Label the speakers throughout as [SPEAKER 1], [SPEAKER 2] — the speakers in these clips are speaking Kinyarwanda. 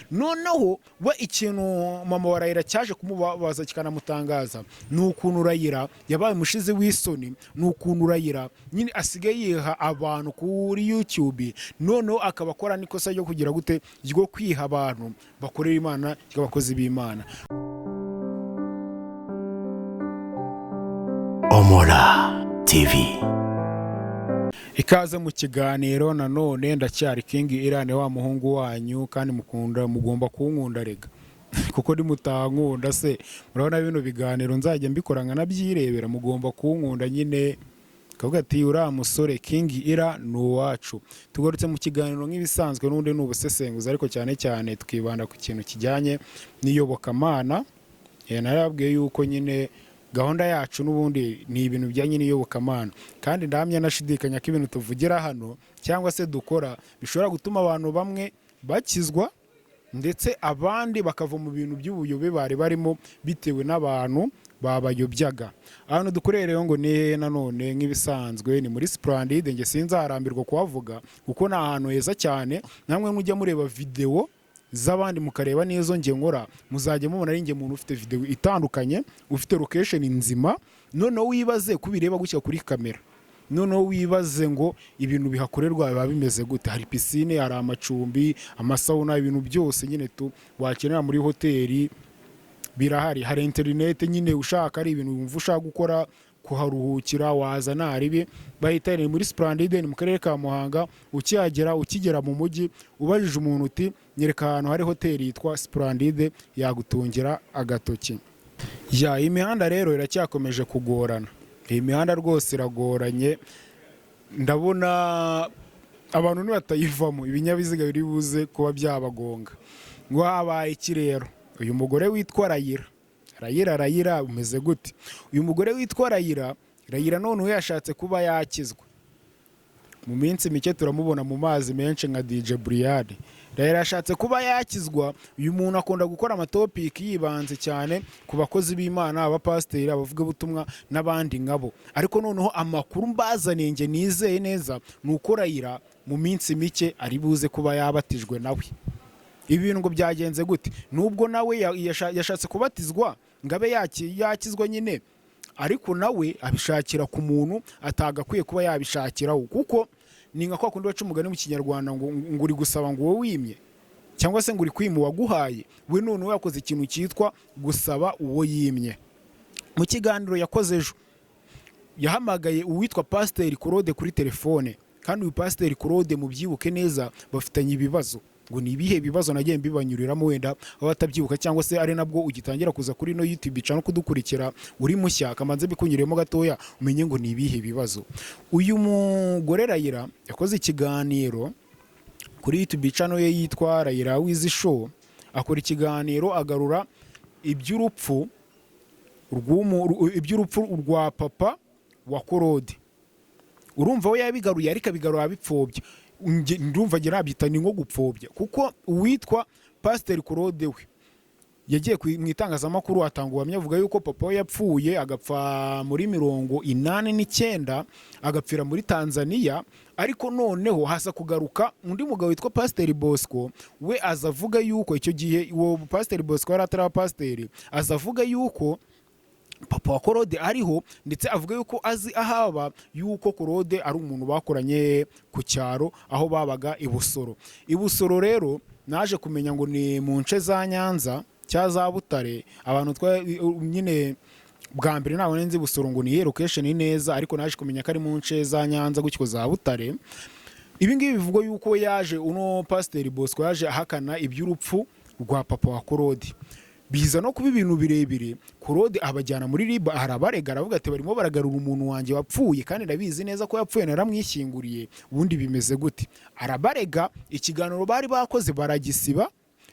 [SPEAKER 1] Noneho we ikintu mama wa Rayira cyaje kumubabaza kikanamutangaza ni ukuntu Rayira yabaye umushizi w'isoni, ni ukuntu Rayira nyine asigaye yiha abantu kuri YouTube, noneho akaba akora n'ikosa ryo kugira gute, ryo kwiha abantu bakorera Imana ry'abakozi b'Imana.
[SPEAKER 2] Omola TV.
[SPEAKER 1] Ikaze mu kiganiro nanone, ndacyari King Irane wa muhungu wanyu, kandi mukunda, mugomba kunkunda rega, kuko nimutankunda se murabona bino biganiro nzajya mbikora nkanabyirebera? Mugomba kunkunda nyine, kavuga ati uriya musore King Ira ni uwacu. Tugarutse mu kiganiro nk'ibisanzwe, n'ubundi ni ubusesenguzi, ariko cyane cyane twibanda ku kintu kijyanye n'iyobokamana. Narababwiye yuko nyine gahunda yacu n'ubundi ni ibintu bijyanye n'iyobokamana, kandi ndahamya nashidikanya ko ibintu tuvugira hano cyangwa se dukora bishobora gutuma abantu bamwe bakizwa, ndetse abandi bakava mu bintu by'ubuyobe bari barimo bitewe n'abantu babayobyaga. Ahantu dukoreye rero ngo ni hehe? Nanone nk'ibisanzwe ni muri Splendide. Nge sinzarambirwa kuhavuga kuko ni ahantu heza cyane. Namwe mujya mureba videwo z'abandi mukareba n'izo nge nkora, muzajya mubona ari nge muntu ufite videwo itandukanye, ufite location nzima. Noneho wibaze kubireba gutya kuri kamera, noneho wibaze ngo ibintu bihakorerwa biba bimeze gute. Hari pisine, hari amacumbi, amasauna, ibintu byose nyine tu wakenera muri hoteli birahari. Hari interineti nyine, ushaka ari ibintu wumva ushaka gukora, kuharuhukira, waza naribi. Bahita ni muri Splendide, ni mu karere ka Muhanga. Ukihagera, ukigera mu mujyi, ubajije umuntu uti nyereka ahantu hari hoteli yitwa Splendide, yagutungira agatoki. Ya iyi mihanda rero iracyakomeje kugorana, iyi mihanda rwose iragoranye. Ndabona abantu nibatayivamo ibinyabiziga biri buze kuba byabagonga. Ngo habaye iki rero? Uyu mugore witwa Rayira, Rayira, Rayira umeze gute? Uyu mugore witwa Rayira, Rayira noneho yashatse kuba yakizwa. Mu minsi mike turamubona mu mazi menshi nka DJ Brian. Rayira yashatse kuba yakizwa. Uyu muntu akunda gukora amatopiki yibanze cyane ku bakozi b'Imana, abapasiteri, abavugabutumwa n'abandi nkabo. Ariko noneho amakuru mbazaniye nge nizeye neza ni uko Rayira mu minsi mike ari buze kuba yabatijwe nawe. Ibi bintu ngo byagenze gute? Nubwo nawe yashatse kubatizwa ngo abe yakizwa nyine, ariko nawe abishakira ku muntu atagakwiye kuba yabishakiraho, kuko ni nka kwa kundi baca umugani mu Kinyarwanda ngo uri gusaba ngo wowe wimye, cyangwa se ngo uri kwima uwaguhaye. We noneho yakoze ikintu cyitwa gusaba uwo yimye. Mu kiganiro yakoze ejo yahamagaye uwitwa Pasiteri Claude kuri telefone, kandi uyu Pasiteri Claude mubyibuke neza bafitanye ibibazo. Ngo ni ibihe bibazo? Nagiye mbibanyuriramo, wenda aho batabyibuka cyangwa se ari nabwo ugitangira kuza kuri ino YouTube channel kudukurikira uri mushya, kamanze bikunyuremo gatoya umenye ngo ni ibihe bibazo. Uyu mugore Rayira yakoze ikiganiro kuri YouTube channel ye yitwa Rayira Wizi Show, akora ikiganiro agarura iby'urupfu rwa papa wa Claude. Urumva we yabigaruye, ariko abigarura abipfobya. Ndumva nge nabyita ni nko gupfobya, kuko uwitwa Pasiteri Claude we yagiye mu itangazamakuru atanga ubuhamya avuga yuko papa we yapfuye, agapfa muri 89, agapfira muri Tanzania. Ariko noneho haza kugaruka undi mugabo witwa Pasiteri Bosco, we aza avuga yuko icyo gihe uwo Pasiteri Bosco yari ataraba pasiteri, aza avuga yuko papa wa Claude ariho, ndetse avuga yuko azi ahaba, yuko Claude ari umuntu bakoranye ku cyaro aho babaga i Busoro. I Busoro rero naje kumenya ngo ni mu nce za Nyanza cyangwa za Butare. Abantu twa nyine bwa mbere ntabwo nzi Busoro ngo ni iyihe location neza, ariko naje kumenya ko ari mu nce za Nyanza gutyo za Butare. Ibi ngibi bivugwa yuko yaje, uno Pasiteri Bosco yaje ahakana iby'urupfu rwa papa wa Claude, biza no kuba ibintu birebire. Claude abajyana muri RIB, arabarega, aravuga ati barimo baragarura umuntu wanjye wapfuye, kandi ndabizi neza ko yapfuye, naramwishyinguriye, ubundi bimeze gute? Arabarega, ikiganiro bari bakoze baragisiba,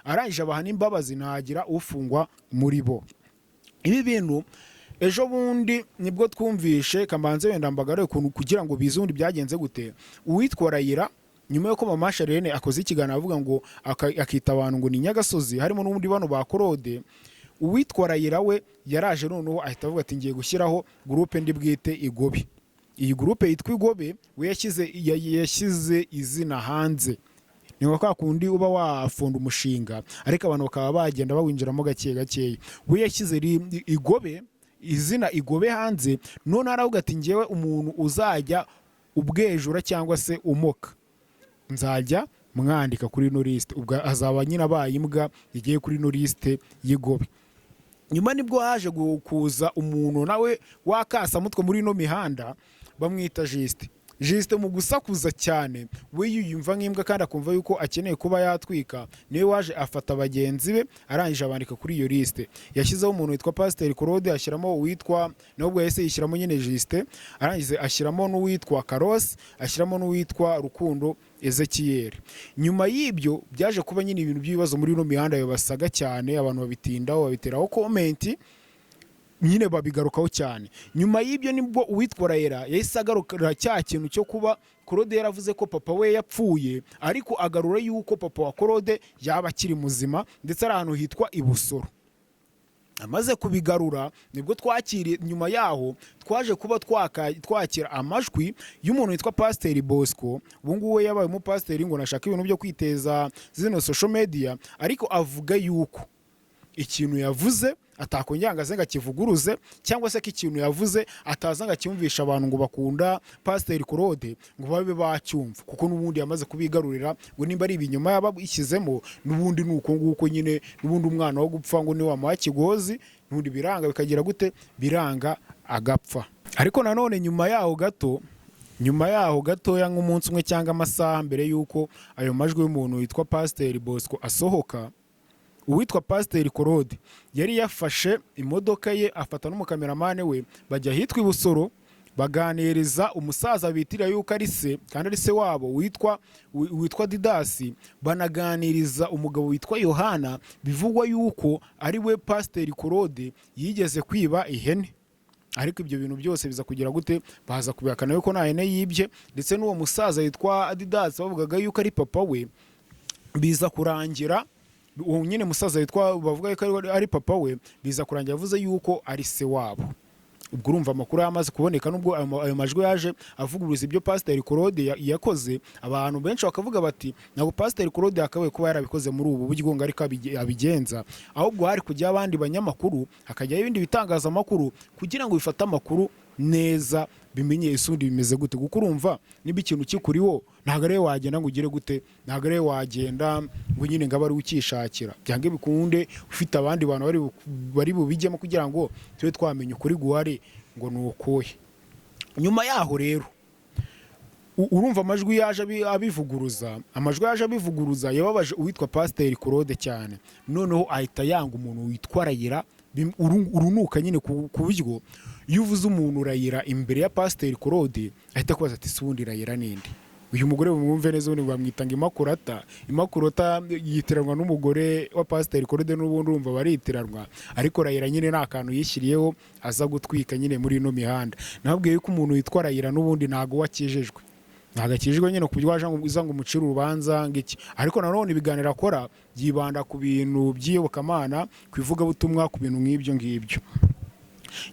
[SPEAKER 1] arangije abaha n'imbabazi, ntagira ufungwa muri bo. Ibi bintu ejo bundi nibwo twumvishe. Kamanze wenda mbagaruye ukuntu kugira ngo bize ubundi byagenze gute. Uwitwa Rayira, nyuma y'uko mama Charlene akoze ikiganiro avuga ngo akita abantu ngo ni Nyagasozi, harimo n'ubundi bano ba Claude, uwitwa Rayira we yaraje noneho ahita avuga ati ngiye gushyiraho groupe ndi bwite Igobe. Iyi groupe yitwa Igobe, we yashyize izina hanze. Ni nka kwa kundi uba wafunda umushinga ariko abantu bakaba bagenda bawinjiramo gake gakeya. We yashyize Igobe, izina Igobe hanze, none aravuga ati: "Ngewe umuntu uzajya ubwejura cyangwa se umoka nzajya mwandika kuri ino lisite." Ubwo azaba nyine abaye imbwa igiye kuri ino lisite y'Igobe. Nyuma nibwo haje kuza umuntu nawe wakasamutwe muri ino mihanda, bamwita Justin. Justin mu gusakuza cyane, we yiyumva nk'imbwa kandi akumva yuko akeneye kuba yatwika, niwe waje afata bagenzi be, arangije abandika kuri iyo lisite. Yashyizeho umuntu witwa Pasiteri Claude, ashyiramo uwitwa, nawe ubwo yahise yishyiramo nyine Justin, arangije ashyiramo n'uwitwa Karosi, ashyiramo n'uwitwa Rukundo Ezekiel. Nyuma y'ibyo byaje kuba nyine ibintu by'ibibazo muri ino mihanda bibasaga cyane, abantu babitindaho, babiteraho comment nyine, babigarukaho cyane. Nyuma y'ibyo nibwo uwitwa Rayera yahise agarukira cya kintu cyo kuba Claude yaravuze ko papa we yapfuye, ariko agarura yuko papa wa Claude yaba akiri muzima, ndetse ari ahantu hitwa i Busoro. Amaze kubigarura nibwo twakiriye, nyuma yaho twaje kuba twakira amajwi y'umuntu witwa Pasiteri Bosco. Ubu ngubu we yabaye umupasiteri ngo nashaka ibintu byo kwiteza zino social media, ariko avuga yuko ikintu yavuze atakongera ngo aze ngo akivuguruze, cyangwa se ko ikintu yavuze ataza ngo acyumvishe abantu ngo bakunda Pasiteri Claude ngo babe bacyumva, kuko n'ubundi yamaze kubigarurira, ngo nimba ari ibinyoma yaba ishyizemo, n'ubundi ni uko nguko nyine, n'ubundi umwana wo gupfa ngo niwe wamuha kigozi, n'ubundi biranga bikagira gute, biranga agapfa. Ariko nanone nyuma yaho gato, nyuma yaho gatoya nk'umunsi umwe cyangwa amasaha mbere y'uko ayo majwi y'umuntu witwa Pasiteri Bosco asohoka, uwitwa Pasiteri Claude yari yafashe imodoka ye, afata n'umukameramani we, bajya ahitwa i Busoro, baganiriza umusaza bitirira yuko ari se kandi ari se wabo witwa Didasi, banaganiriza umugabo witwa Yohana, bivugwa yuko ari we Pasiteri Claude yigeze kwiba ihene. Ariko ibyo bintu byose biza kugira gute, baza kubihakana yuko nta hene yibye, ndetse n'uwo musaza witwa Didasi bavugaga yuko ari papa we, biza kurangira uwo nyine musaza witwa, bavuga yuko ari papa we, biza kurangira avuze yuko ari se wabo. Ubwo urumva amakuru yamaze kuboneka, nubwo ayo majwi yaje avuguruza ibyo Pasiteri Claude yakoze, abantu benshi bakavuga bati ntabwo Pasiteri Claude yakabaye kuba yarabikoze muri ubu buryo ngo ariko abigenza, ahubwo hari kujyaho abandi banyamakuru, hakajyaho ibindi bitangazamakuru kugira ngo bifate amakuru neza, bimenye isundi bimeze gute. Kuko urumva niba ikintu kikuriho, ntabwo ariwe wagenda ngo ugire gute, ntabwo ariwe wagenda ngo nyine ngo abe ari ukishakira, byange bikunde ufite abandi bantu bari bubijyemo kugira ngo tube twamenya ukuri guhari ngo ni ukuhe. Nyuma yaho rero urumva amajwi yaje abivuguruza, amajwi yaje abivuguruza yababaje uwitwa Pasiteri Claude cyane, noneho ahita yanga umuntu witwa Rayira urunuka nyine, ku buryo iyo uvuze umuntu Rayira imbere ya Pasiteri Claude ahita akubaza ati: "Si ubundi Rayira ninde?" Uyu mugore mumwumve neza, ubundi bamwita ngo Imakurata. Imakurata yitiranwa n'umugore wa Pasiteri Claude, n'ubundi urumva baritiranwa, ariko Rayira nyine ni akantu yishyiriyeho aza gutwika nyine muri ino mihanda. Nababwiye yuko umuntu witwa Rayira n'ubundi ntago wakijijwe, ntabwo akijijwe nyine ku buryo waje ngo uza ngo umucire urubanza ngo iki, ariko nanone ibiganiro akora byibanda ku bintu by'iyobokamana, ku ivugabutumwa, ku bintu nk'ibyo ngibyo.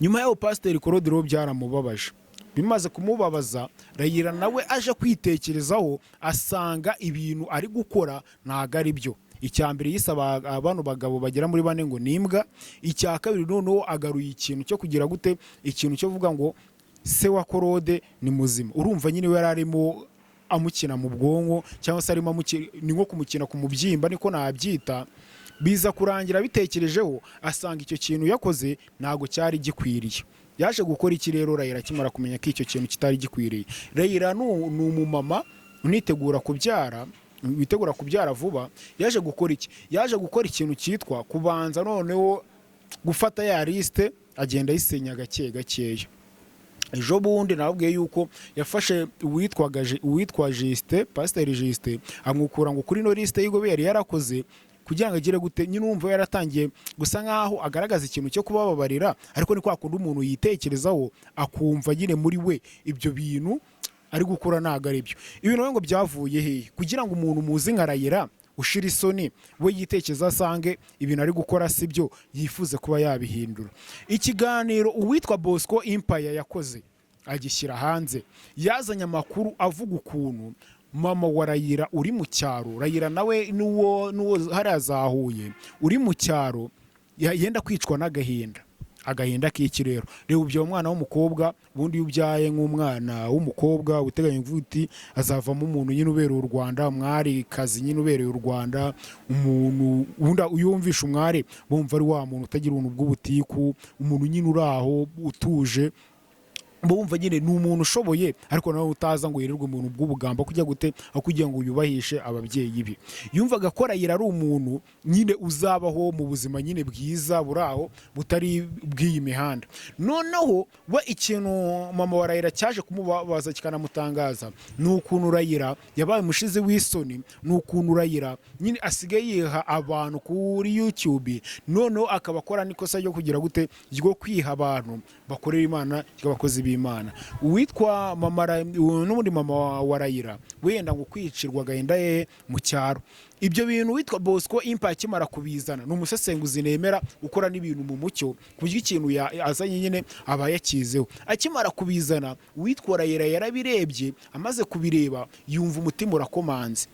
[SPEAKER 1] Nyuma y'aho Pasiteri Claude rero byaramubabaje. Bimaze kumubabaza, Rayira nawe aje kwitekerezaho, asanga ibintu ari gukora ntabwo ari byo. Icya mbere yise bano bagabo bagera muri bane ngo ni imbwa. Icya kabiri noneho agaruye ikintu cyo kugira gute, ikintu cyo kuvuga ngo se wa Claude ni muzima. Urumva nyine we yari arimo amukina mu bwonko, cyangwa se arimo ni nko kumukina ku mubyimba, niko nabyita. Biza kurangira bitekerejeho, asanga icyo kintu yakoze ntabwo cyari gikwiriye. Yaje gukora iki rero Rayira akimara kumenya ko icyo kintu kitari gikwiriye? Rayira ni umumama unitegura kubyara, witegura kubyara vuba. Yaje gukora iki? Yaje gukora ikintu cyitwa kubanza noneho gufata ya lisite, agenda ayisenya gake gakeya. Ejo bundi nababwiye yuko yafashe uwitwa Justin, Pasiteri Justin, amukura ngo kuri ino lisite y'Igobe yari yarakoze, kugira ngo agire gute nyine, urumva yaratangiye gusa nkaho agaragaza ikintu cyo kubababarira, ariko ni kwa kundi umuntu yitekerezaho akumva nyine muri we ibyo bintu ari gukora ntabwo ari byo. Ibintu rero ngo byavuye hehe kugira ngo umuntu muzi nka Rayira ushira isoni we yitekereza asange ibintu ari gukora si byo, yifuze kuba yabihindura? Ikiganiro uwitwa Bosco Empire yakoze agishyira hanze, yazanye amakuru avuga ukuntu Mama wa Rayira uri mu cyaro, Rayira nawe n'uwo hariya zahuye uri mu cyaro, yenda kwicwa n'agahinda. Agahinda k'iki rero? Reba, ubyaye umwana w'umukobwa. Ubundi iyo ubyaye nk'umwana w'umukobwa, uteganya kuvuga uti azavamo umuntu nyine ubereye u Rwanda, umwari kazi nyine ubereye u Rwanda. Umuntu ubundi iyo wumvishe umwari, bumva ari wa muntu utagira ubuntu bw'ubutiku, umuntu nyine uri aho utuje, bumva nyine ni umuntu ushoboye, ariko nawe utaza ngo yirirwe umuntu bw'ubugamba kujya gute, aho kugira ngo yubahishe ababyeyi be. Yumvaga ko Rayira ari umuntu nyine uzabaho mu buzima nyine bwiza buri aho, butari bw'iyi mihanda. Noneho we ikintu mama wa Rayira cyaje kumubabaza kikanamutangaza ni ukuntu Rayira yabaye umushizi w'isoni, ni ukuntu Rayira nyine asigaye yiha abantu kuri YouTube, noneho akaba akora n'ikosa ryo kugira gute, ryo kwiha abantu bakorera Imana, ry'abakozi b'Imana. Uwitwa mama n'ubundi mama wa Rayira wenda ngo kwicirwa agahinda ye mu cyaro. Ibyo bintu witwa Bosco Impa akimara kubizana, ni umusesenguzi nemera ukora n'ibintu mu mucyo, ku buryo ikintu azanye nyine aba yakizeho. Akimara kubizana, uwitwa Rayira yarabirebye. Amaze kubireba yumva umutima urakomanze,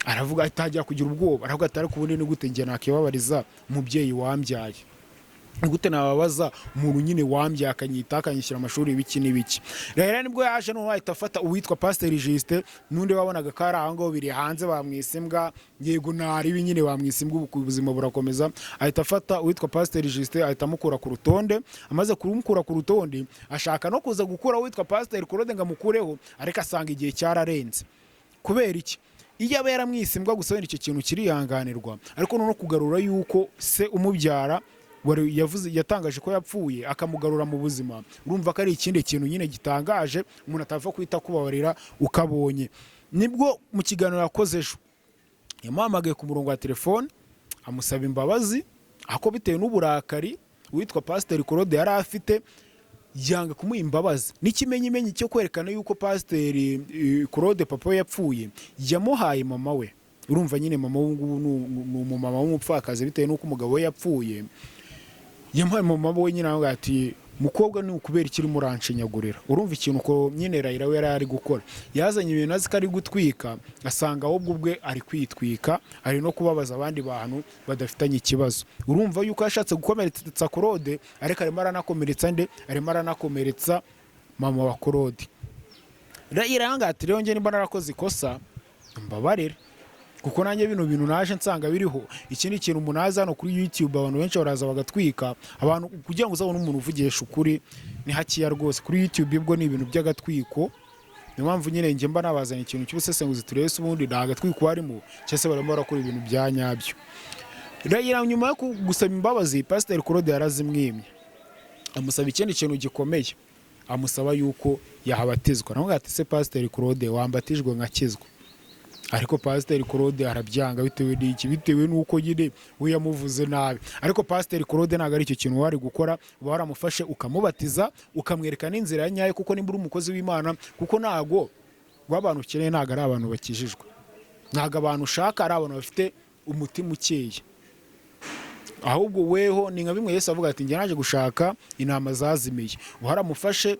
[SPEAKER 1] aravuga, atangira kugira ubwoba, aravuga ati: "Ariko ubundi ni gute njye nakibabariza umubyeyi wambyaye? Ni gute nababaza umuntu nyine wambyaye, akanyita, akanyishyura amashuri, ibiki n'ibiki?" Rero nibwo yaje noneho ahita afata uwitwa Pasiteri Justin, n'undi wabonaga ko ari aho ngaho biri hanze, bamwise imbwa. Yego, ntaribi nyine, bamwise imbwa, ubu ubuzima burakomeza. Ahita afata uwitwa Pasiteri Justin, ahita amukura ku rutonde. Amaze kumukura ku rutonde, ashaka no kuza gukura uwitwa Pasiteri Claude ngo amukureho, ariko asanga igihe cyararenze. Kubera iki? Iyo aba yaramwise imbwa gusa, wenda icyo kintu kirihanganirwa, ariko noneho kugarura yuko se umubyara wari yavuze, yatangaje ko yapfuye, akamugarura mu buzima, urumva ko ari ikindi kintu nyine gitangaje umuntu atava kwita kubabarira ukabonye. Nibwo mu kiganiro yakoze ejo yamuhamagaye ku murongo wa telefone, amusaba imbabazi, ako bitewe n'uburakari uwitwa Pasiteri Claude yari afite, yanga kumuha imbabazi. N'ikimenyimenyi cyo kwerekana yuko Pasiteri Claude papa we yapfuye, yamuhaye mama we. Urumva nyine mama we ngubu ni umumama w'umupfakazi bitewe n'uko umugabo we yapfuye. Yamuhaye mama we nyine, aravuga ati: "Mukobwa, ni ukubera ikiri muranshinyagurira?" Urumva ikintu ko nyine Rayira we yari ari gukora, yazanye ibintu azi ko ari gutwika, asanga ahubwo ubwe ari kwitwika, ari no kubabaza abandi bantu badafitanye ikibazo. Urumva yuko yashatse gukomeretsa Claude, ariko arimo aranakomeretsa nde? Arimo aranakomeretsa mama wa Claude. Rayira yanga ati: "Rero njye nimba narakoze ikosa, mbabarire, kuko nanjye bino bintu naje nsanga biriho." Ikindi kintu umuntu aza hano kuri YouTube, abantu benshi baraza bagatwika abantu. Kugira ngo uzabone umuntu uvugisha ukuri ni hakiya rwose kuri YouTube, ubwo ni ibintu by'agatwiko. Niyo mpamvu nyine njye mba nabazanye ikintu cy'ubusesenguzi, turebe se ubundi nta gatwiko harimo, cyangwa se barimo barakora ibintu bya nyabyo. Rayira nyuma yo gusaba imbabazi, Pasiteri Claude yarazimwimye. Amusaba ikindi kintu gikomeye, amusaba yuko yahabatizwa. Nawe ati: "Se Pasiteri Claude, wambatijwe nkakizwa?" Ariko Pasiteri Claude arabyanga. Bitewe n'iki? Bitewe n'uko nyine we yamuvuze nabi. Ariko Pasiteri Claude ntabwo ari icyo kintu wari gukora. Uba waramufashe ukamubatiza, ukamwereka n'inzira ya nyayo, kuko nimba uri umukozi w'Imana, kuko ntabwo abantu ukeneye ntabwo ari abantu bakijijwe, ntabwo abantu ushaka ari abantu bafite umutima ukeye. Ahubwo weho ni nka bimwe Yesu avuga ati: "Njye naje gushaka intama zazimiye." Waramufashe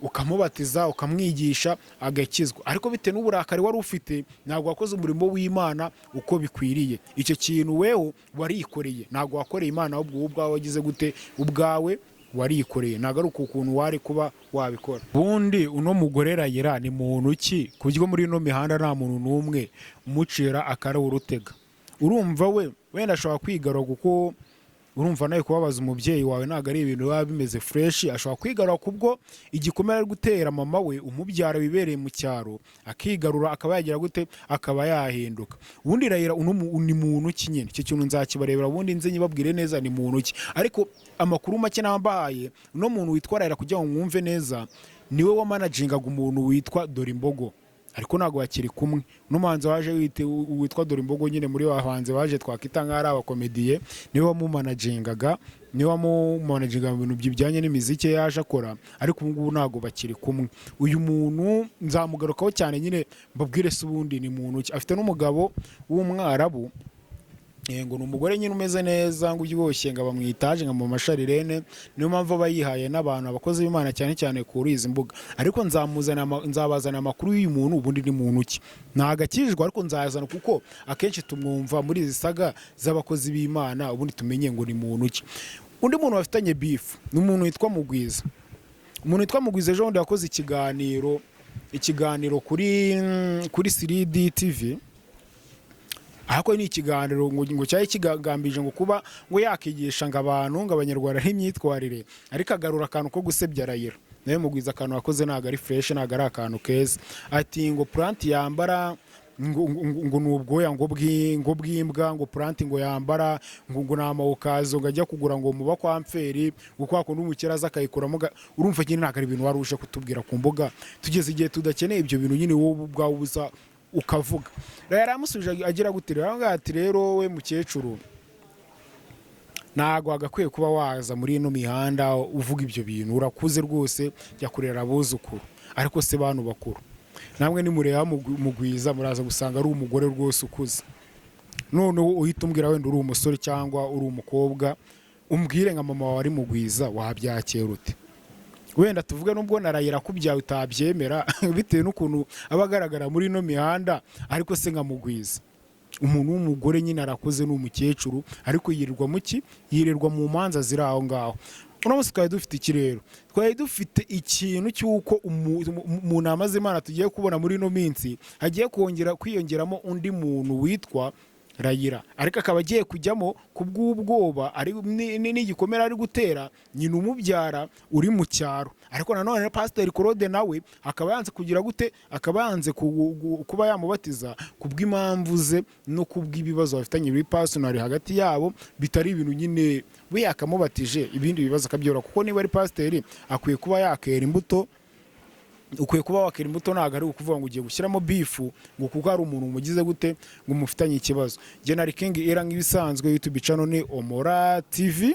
[SPEAKER 1] ukamubatiza, ukamwigisha, agakizwa, ariko bitewe n'uburakari wari ufite ntabwo wakoze umurimo w'Imana uko bikwiriye. Icyo kintu weho warikoreye, ntabwo wakoreye Imana, ahubwo wowe ubwawe wagize gute? Ubwawe warikoreye. Ntabwo ari uku kuntu wari kuba wabikora. Ubundi uno mugore Rayira ni muntu ki, ku buryo muri ino mihanda nta muntu n'umwe umucira akara urutega? Urumva we wenda ashobora kwigarura, kuko urumva nawe kubabaza umubyeyi wawe ntabwo ari ibintu biba bimeze fresh. Ashobora kwigarura kubwo igikomere ari gutera mama we umubyara wibereye mu cyaro, akigarura, akaba yagira gute, akaba yahinduka. Ubundi Rayira uno ni muntu ki nyine? Icyo kintu nzakibarebera, ubundi nze nyibabwire neza ni muntu ki. Ariko amakuru make nambahaye, uno muntu witwa Rayira, kugira ngo mwumve neza, niwe wamanagingaga umuntu witwa Dorimbogo, ariko ntabwo bakiri kumwe. N'umuhanzi waje witwa Dorimbogo nyine, muri bahanzi baje twakwita nk'aho ari abakomediye, niwe wamumanagingaga, niwe wamumanagingaga mu bintu bijyanye n'imiziki yaje akora, ariko ubu ngubu ntabwo bakiri kumwe. Uyu muntu nzamugarukaho cyane nyine mbabwire se ubundi ni muntu ki. Afite n'umugabo w'umwarabu. Ngo ni umugore nyine umeze neza, ngo uryoshye, ngo bamwitaje ngo mu masharirene. Niyo mpamvu aba yihaye n'abantu, abakozi b'Imana, cyane cyane kuri izi mbuga. Ariko nzamuzana nzabazana amakuru y'uyu muntu. Ubundi ni muntu ki? Ntabwo akijijwe, ariko nzayazana kuko akenshi tumwumva muri izi saga z'abakozi b'Imana. Ubundi tumenye ngo ni muntu ki. Undi muntu bafitanye beef ni umuntu witwa Mugwiza. Umuntu witwa Mugwiza ejo bundi yakoze ikiganiro kuri 3D TV, ariko ni ikiganiro ngo cyari kigambije ngo kuba ngo yakigisha ngo abantu, ngo Abanyarwanda n'imyitwarire, ariko agarura akantu ko gusebya Rayira. Nawe Mugwiza akantu wakoze ntabwo ari fresh, ntabwo ari akantu keza. Ati ngo puranti yambara ngo ni ubwoya ngo bw'imbwa, ngo puranti ngo yambara ngo ni amawukazo, ngo ajya kugura ngo muba kwa mferi, ngo kwa kundi umukire aza akayikuramo. Urumva nyine ntabwo ari ibintu wari uje kutubwira ku mbuga. Tugeze igihe tudakeneye ibyo bintu nyine, wowe ubwawe uza ukavuga. Rero yaramusubije agira gute? Rero aramubwira ati: "Rero we mukecuru, ntabwo wagakwiye kuba waza muri ino mihanda uvuga ibyo bintu. Urakuze rwose, jya kurera abuzukuru." Ariko se bantu bakuru namwe nimureba Mugwiza, muraza gusanga ari umugore rwose ukuze. Noneho uhita umbwira, wenda uri umusore cyangwa uri umukobwa, umbwire nka mama wawe ari Mugwiza, wabyakira ute? Wenda tuvuge nubwo na Rayira kubyawe utabyemera bitewe n'ukuntu aba agaragara muri ino mihanda, ariko se nka Mugwiza, umuntu w'umugore nyine arakuze, ni umukecuru, ariko yirirwa mu ki? Yirirwa mu manza ziri aho ngaho. Uno munsi twari dufite iki? Rero twari dufite ikintu cy'uko mu nama z'Imana tugiye kubona muri ino minsi hagiye kongera kwiyongeramo undi muntu witwa Rayira, ariko akaba agiye kujyamo ku bw'ubwoba ari n'igikomere ari gutera nyina umubyara uri mu cyaro. Ariko nanone Pasiteri Claude nawe akaba yanze kugira gute? Akaba yanze kuba yamubatiza ku bw'impamvu ze no ku bw'ibibazo bafitanye biri personal hagati yabo, bitari ibintu nyine we yakamubatije, ibindi bibazo akabyora, kuko niba ari pasiteri akwiye kuba yakera imbuto. Ukwiye kuba wakera imbuto, ntabwo ari ukuvuga ngo ugiye gushyiramo beef ngo kuko hari umuntu umugize gute, ngo mufitanye ikibazo. Njye na King Era nk'ibisanzwe, YouTube channel ni Omora TV.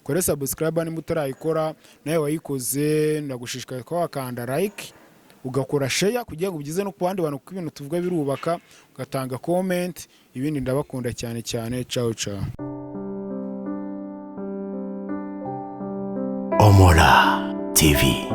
[SPEAKER 1] Kore subscribe niba utarayikora. Nawe wayikoze, ndagushishikariza kuba wakanda like, ugakora share kugira ngo ugeze no ku bandi bantu, kuko ibintu tuvuga birubaka, ugatanga comment. Ibindi ndabakunda cyane cyane. Ciao ciao.
[SPEAKER 2] Omola TV.